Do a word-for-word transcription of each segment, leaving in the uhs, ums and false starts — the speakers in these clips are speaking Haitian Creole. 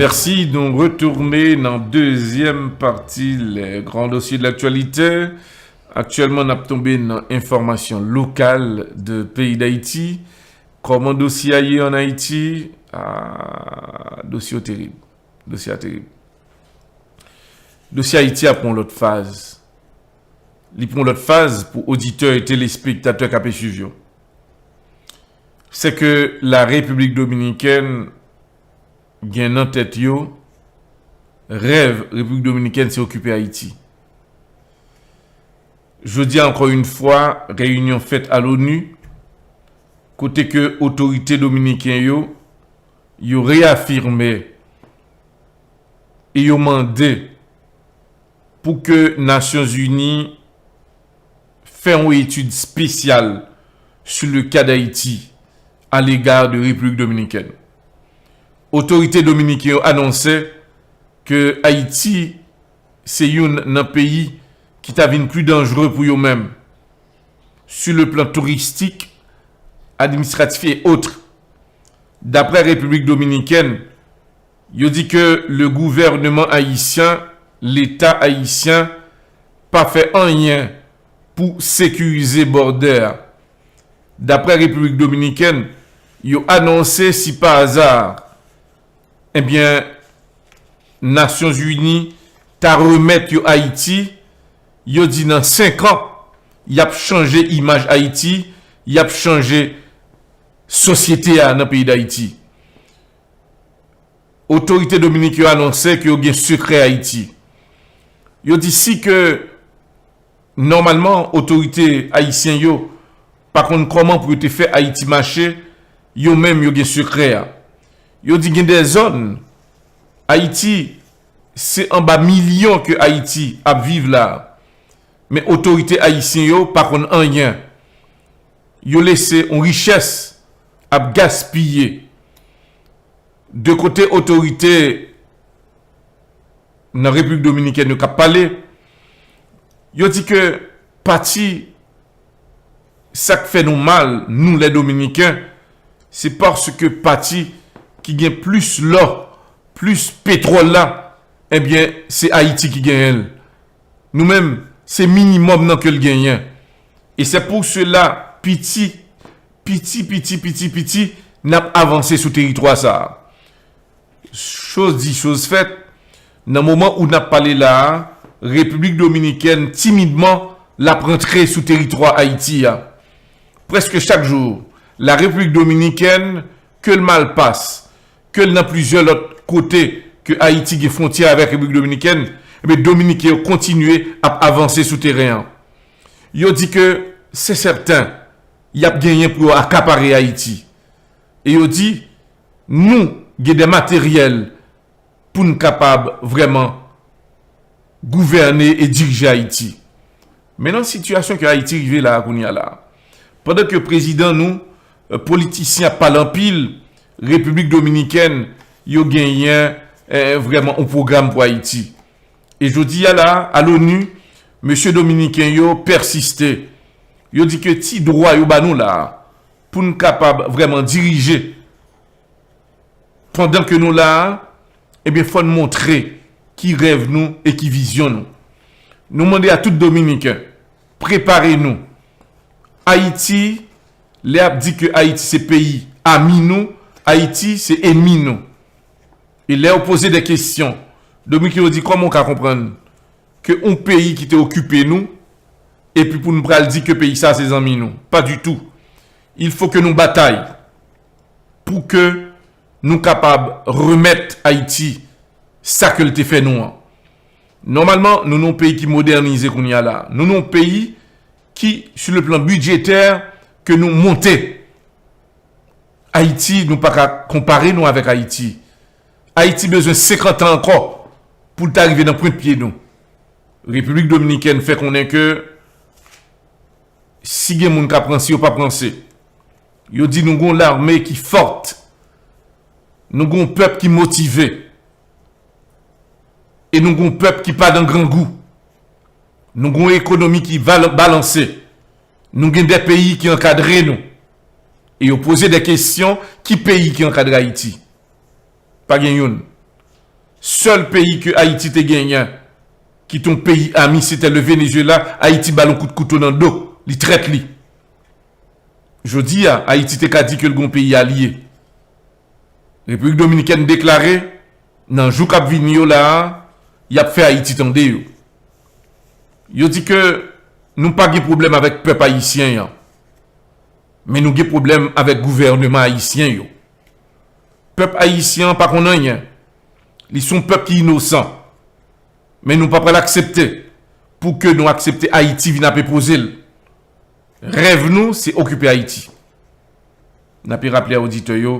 Mèsi, nou retounen nan dezyèm pati, le gran dosye de laktyalite. Aktyèlman, n ap tonbe nan enfòmasyon lokal de peyi Dayiti. Kòman dosye a ye ann Ayiti? Ah, dosye yo terib. Dosye a terib. Dosye Ayiti a pran yon lòt faz. Li pran yon lòt faz pou oditè e telespektatè k ap swiv yo. Se ke la Repiblik Dominikèn gen nan tèt yo, rèv Repiblik Dominikèn se okipe Ayiti. Jodi a, ankò yon fwa, reyinyon fèt a l'ONU, kote ke otorite dominiken yo, yo reyafime e yo mande pou ke Nasyonzini fè yon etid espesyal sou le ka d'Ayiti a lega de Repiblik Dominikèn. Otorite dominiken yo anonse ke Ayiti se youn nan peyi ki ta vin pli danjere pou yo menm, sou le plan touristik, administratif e otre. Daprè Repiblik Dominikèn, yo di ke le gouvènman ayisyen, Leta ayisyen, pa fè anyen pou sekirize bòdè a. Daprè Repiblik Dominikèn, yo anonse si pa aza, ebyen, Nasyonzini ta remèt yo Ayiti, yo di nan senk an, y ap chanje imaj Ayiti, y ap chanje sosyete a nan peyi Dayiti. Otorite dominiken yo anonse ke yo gen sekrè Ayiti. Yo di si ke nòmalman otorite ayisyen yo pa konn kòman pou yo te fè Ayiti mache, yo menm yo gen sekrè a. Yo di gen de zòn Ayiti, se anba milyon ke Ayiti ap viv la. Men otorite ayisyen yo pa konn anyen. Yo lese yon richès ap gaspiye. De kote otorite nan Repiblik Dominikèn yo k ap pale, yo di ke pati sa k fè nou mal, nou lè Dominiken, se paske pati ki gen plis lò, plis petwòl la, ebyen, se Ayiti ki genyen l. Nou menm, se minimòm nan ke l genyen. E se pou sela, piti, piti, piti, piti, piti, n ap avanse sou teritwa sa a. Choz di, choz fèt, nan moman ou n ap pale la a, Repiblik Dominikèn, timidman, l ap rantre sou teritwa Ayiti a. Prèske chak jou, la Repiblik Dominikèn, ke l Malpas, ke l nan plizyè lòt kote ke Ayiti gen fwontyè avèk Repiblik Dominikèn, ebyen, Dominiken yo kontinye ap avanse sou teren an. Yo di ke se sèten, y ap genyen pou yo akapare Ayiti. E yo di, nou gen de materyèl pou n kapab vrèman gouvène e dirije Ayiti. Men nan sitiyasyon ke Ayiti rive la a kounye a la, pandan ke prezidan nou, eh, politisyen ap pale anpil, Repiblik Dominikèn, yo genyen, eh, vrèman yon pwogram pou Ayiti. E jodi a la, a l'ONU, mesye dominiken yo pèsiste. Yo di ke ti dwa yo ba nou la a, pou n kapab vrèman dirije pandan ke nou la a, ebyen, fò n montre ki rèv nou e ki vizyon nou. Nou mande a tout Dominiken, prepare nou. Ayiti, lè y ap di ke Ayiti se peyi ami nou, Ayiti se enmi nou. E lè yo poze de kesyon, Dominiken yo di, kòman w ka konprann ke yon peyi ki te okipe nou, epi pou n pral di ke peyi sa se zanmi nou? Pas du tout. Il faut que nou batay pou ke nou kapab remèt Ayiti sa ke l te fè nou an. Nòmalman, nou nan yon peyi ki modènize kounye a la. Nou nan yon peyi ki, sur le plan budgétaire, ke nou monte. Ayiti, nou pa ka konpare nou avèk Ayiti. Ayiti bezwen senkant an ankò pou l ta rive nan pwent pye nou. Repiblik Dominikèn fè konnen ke si gen moun k ap ranse, yo p ap ranse. Yo di nou gon lame ki fòt. Nou gon pèp ki motive. E nou gon pèp ki pa nan grangou. Nou gon ekonomi ki val-, balanse. Nou gen de peyi ki ankadre nou. E yo poze de kesyon, ki peyi ki ankadre Ayiti? Pa gen youn. Sèl peyi ke Ayiti te genyen, ki te yon peyi ami, se te le Venezuela. Ayiti ba l yon kout kouto nan do, li trèt li. Jodi a, Ayiti te ka di ke l gon peyi alye. Repiblik Dominikèn deklare, nan jou k ap vini yo la a, y ap fè Ayiti tande yo. Yo di ke nou pa gen pwoblèm avèk pèp ayisyen an, men nou gen pwoblèm avèk gouvènman ayisyen yo. Pèp ayisyen an pa konn anyen. Li se yon pèp ki inosan. Men nou pa pral aksepte pou ke nou aksepte Ayiti vin ap enpoze l. Rèv nou, se okipe Ayiti. N ap raple a oditè yo,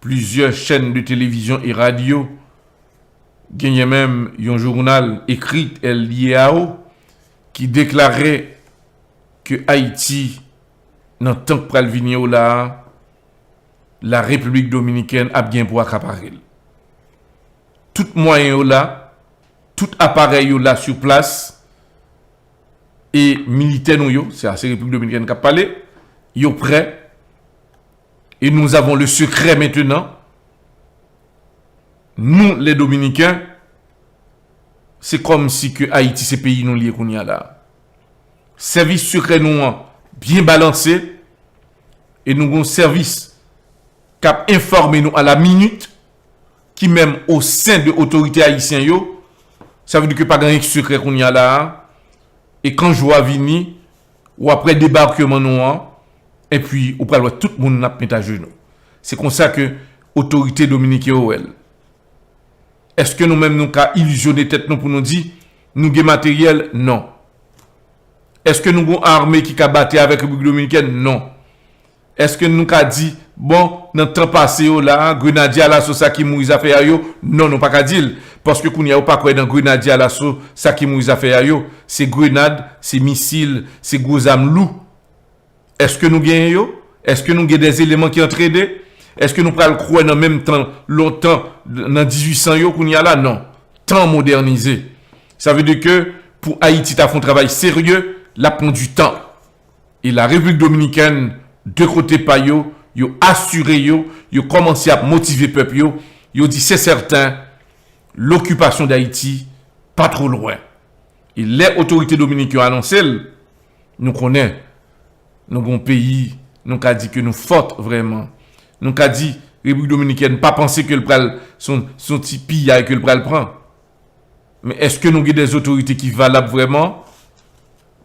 plizyè chèn de televizyon e radyo, genyen menm yon jounal ekri, El Diao, ki deklare ke Ayiti, nan tan k pral vini yo la a, la Repiblik Dominikèn ap gen pou akapare l. Tout mwayen yo la, tout aparèy yo la sou plas, e militè nou yo, se a, se Repiblik Dominikèn k ap pale, yo prè, e nous avons le secret maintenant. Nou, les Dominicains, se kòmsi ke Ayiti se peyi nou li ye kounye a la. Sèvis sekrè nou an byen balanse, e nou gon sèvis k ap enfòme nou a la minit, ki menm o sen de otorite ayisyen yo. Sa vle di ke pa gen anyen ki sekrè kounye a la a. E kan jou a vini, w ap wè debakman nou an, epi ou pral wè tout moun n ap met ajenou. Se konsa ke otorite dominiken yo wè l. Èske nou menm nou ka ilizyone tèt nou pou nou di nou gen materyèl? Non. Èske nou gon ame ki ka batay avèk Repiblik Dominikèn? Non. Èske nou ka di, bon, nan tan pase yo la a, grenadye alaso sa ki mouri zafè a yo? Non, nou pa ka di l. Paske kounye a yo pa kwè nan grenadye alaso sa ki mouri zafè a yo. Se grenad, se misil, se gwo zam lou. Èske nou genyen yo? Èske nou gen dè eleman ki antrene? Èske nou pral kwè nan menm tan lontan, nan dizuit san yo kounye a la? Non. Tan modènize. Sa vle di ke pou Ayiti ta fè yon travay serye, l ap pran du tan. E la Repiblik Dominikèn, de kote pa yo, yo asire yo, yo kòmanse ap motive pèp yo, yo di se sèten, lokipasyon Dayiti pa two lwen. E lè otorite dominiken yo anonse l, nou konnen, nou gon peyi, nou ka di ke nou fòt vrèman. Nou ka di, Repiblik Dominikèn pa panse ke l pral, se yon, se yon ti piyay ke l pral pran. Men èske nou gen dè otorite ki valab vrèman?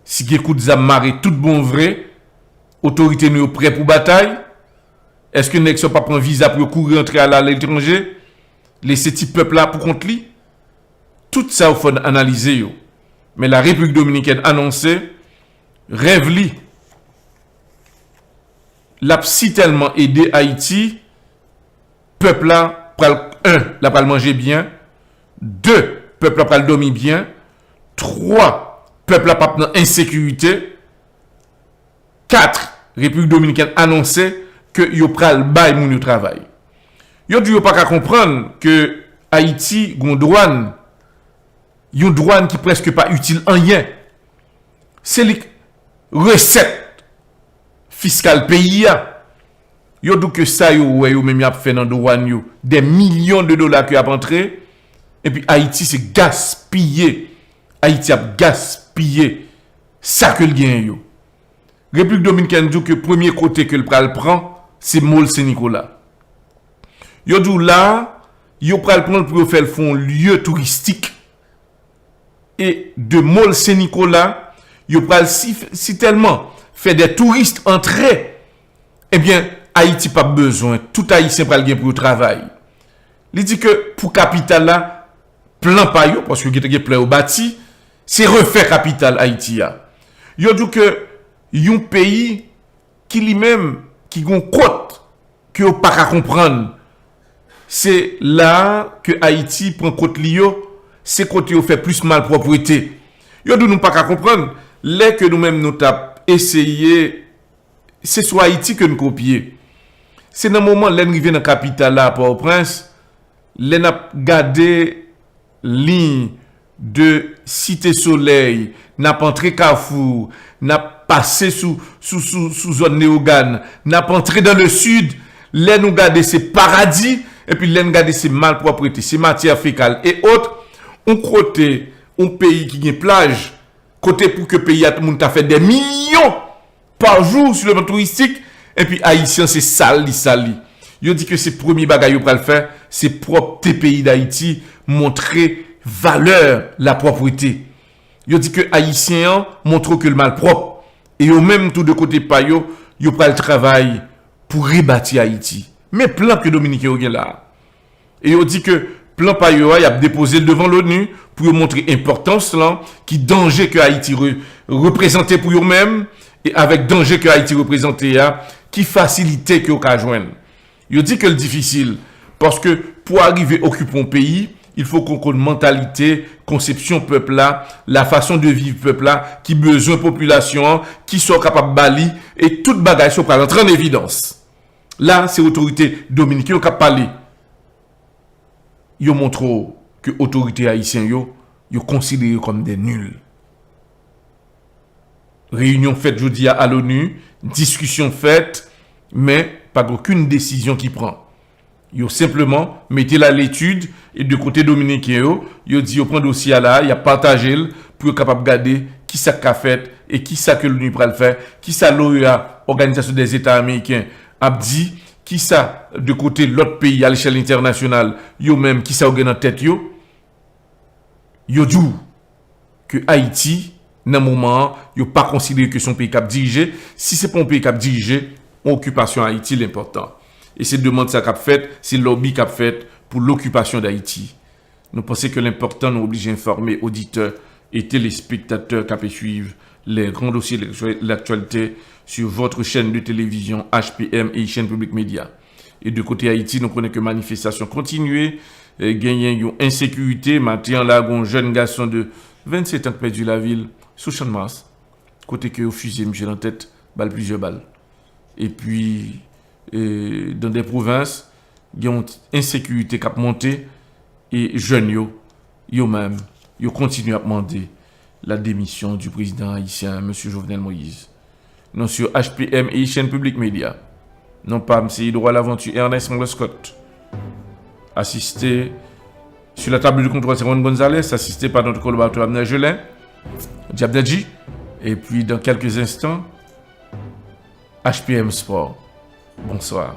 Si gen kout zam mare tout bon vre, otorite nou yo prè pou batay? Èske nèg sa yo pa pran viza pou yo kouri antre al aletranje? Lese ti pèp la pou kont li? Tout sa yo fò n analize yo. Men la Repiblik Dominikèn anonse rèv li, l ap sitèlman ede Ayiti. Pèp la pral, en, la pral manje byen. De, pèp la pral dòmi byen. Twa, pèp la p ap nan ensekirite. Kat, Repiblik Dominikèn anonse ke yo pral bay moun yo travay. Yo di yo pa ka konprann ke Ayiti gon dwàn, yon dwàn ki prèske pa itil anyen. Se li k resèt fiskal peyi a. Yo di w ke sa yo wè yo menm y ap fè nan dwàn yo, dè milyon de dola ke y ap antre, epi Ayiti se gaspiye. Ayiti ap gaspiye sa ke l genyen yo. Repiblik Dominikèn di w ke premye kote ke l pral pran, se Mòl Sen Nikola. Yo di w la, yo pral pran l pou yo fè l fè yon lye touristik. E de Mòl Sen Nikola, yo pral si, sitèlman fè dè touris antre, ebyen, Ayiti p ap bezwen, tout Ayisyen pral gen pou yo travay. Li di ke pou kapital la, plan pa yo, paske yo gentan gen plan yo bati, se refè kapital Ayiti a. Yo di w ke yon peyi ki li menm, ki gon kot ke yo pa ka konprann, se la a ke Ayiti pran kot li yo, se kote yo fè plis malpwòpte. Yo di w nou pa ka konprann, lè ke nou menm nou t ap eseye, se sou Ayiti ke n kopye. Se nan moman lè n rive nan kapital la, Pòtoprens, lè n ap gade liy de Site Solèy, n ap antre Kafou, n ap pase sou, sou, sou, sou zòn Leyogàn, n ap antre dans le sud, lè nou gade se paradi, Epi lè n gade se malpwòpte, se matyè fekal e ot, yon kote, yon peyi ki gen plaj, kote pou ke peyi a moun ta fè dè milyon pa jou sou le plan touristik, epi Ayisyen se sal li sal li. Yo di ke se premye bagay yo pral fè, se pwòpte peyi Dayiti, montre valè lapwòpte. Yo di ke Ayisyen an montre ke l malpwòp, e yo menm tou de kote pa yo, yo pral travay pou rebati Ayiti. Men plan ke Dominiken yo gen la a. E yo di ke plan pa yo a, y ap depoze l devan l'ONU pou yo montre enpòtans lan, ki danje ke Ayiti re- reprezante pou yo menm, e avèk danje ke Ayiti reprezante a, ki fasilite ke yo ka jwenn. Yo di ke l difisil, paske pou arive okipe yon peyi, il faut qu'on konn mantalite, konsepsyon pèp la, la fason de viv pèp la, ki bezwen popilasyon an, ki sa w kapab ba li, e tout bagay sa pral antre an evidans. La, se otorite dominiken yo k ap pale. Yo montre w ke otorite ayisyen yo, yo konsidere yo kòm de nil. Reyinyon fèt jodi a a l'ONU, diskisyon fèt, men pa gen okenn desizyon ki pran. Yo senpleman mete l a letid, e de kote dominiken yo, yo di yo pran dosye a la, y ap pataje l pou yo kapab gade kisa k ka fèt e kisa ke l'ONU pral fè, kisa l'OEA, Òganizasyon dè Zeta Ameriken, ap di, kisa de kote lòt peyi a lechèl entènasyonal, yo menm, kisa yo gen nan tèt yo. Yo di w ke Ayiti, nan moman an, yo pa konsidere ke se yon peyi k ap dirije. Si se pa yon peyi k ap dirije, yon okipasyon Ayiti l enpòtan. E se demann sa k ap fèt, se lòbi k ap fèt pou lokipasyon Dayiti. Nou panse ke l enpòtan nou oblije enfòme oditè e telespektatè k ap swiv les grands dossiers de l'actualité sur votre chaîne de télévision H P M Haitian Public Media. E de kote Ayiti, nou konnen ke manifestasyon kontinye, e genyen yon ensekirite. Maten an la, gen yon jèn gason de vennsenk an k pèdi lavi l sou Channmas, kote ke yo fiziye misye nan tèt, ba l plizyè bal. Epi, e, dans des provinces, gen yon ensekirite k ap monte, e jèn yo, yo menm, yo kontinye ap mande la démission du président haïtien, Mesye Jovenel Moïse. Non, sur H P M Haitian Public Media. Non pa m se Edouard Laventure Ernest Mangler Scott. Asiste sur la table de contrôle, c'est Juan Gonzalez, assisté par notre collaborateur Abner Gelin, Diab Dadji. Et puis, dans quelques instants, H P M Sport. Bonsoir.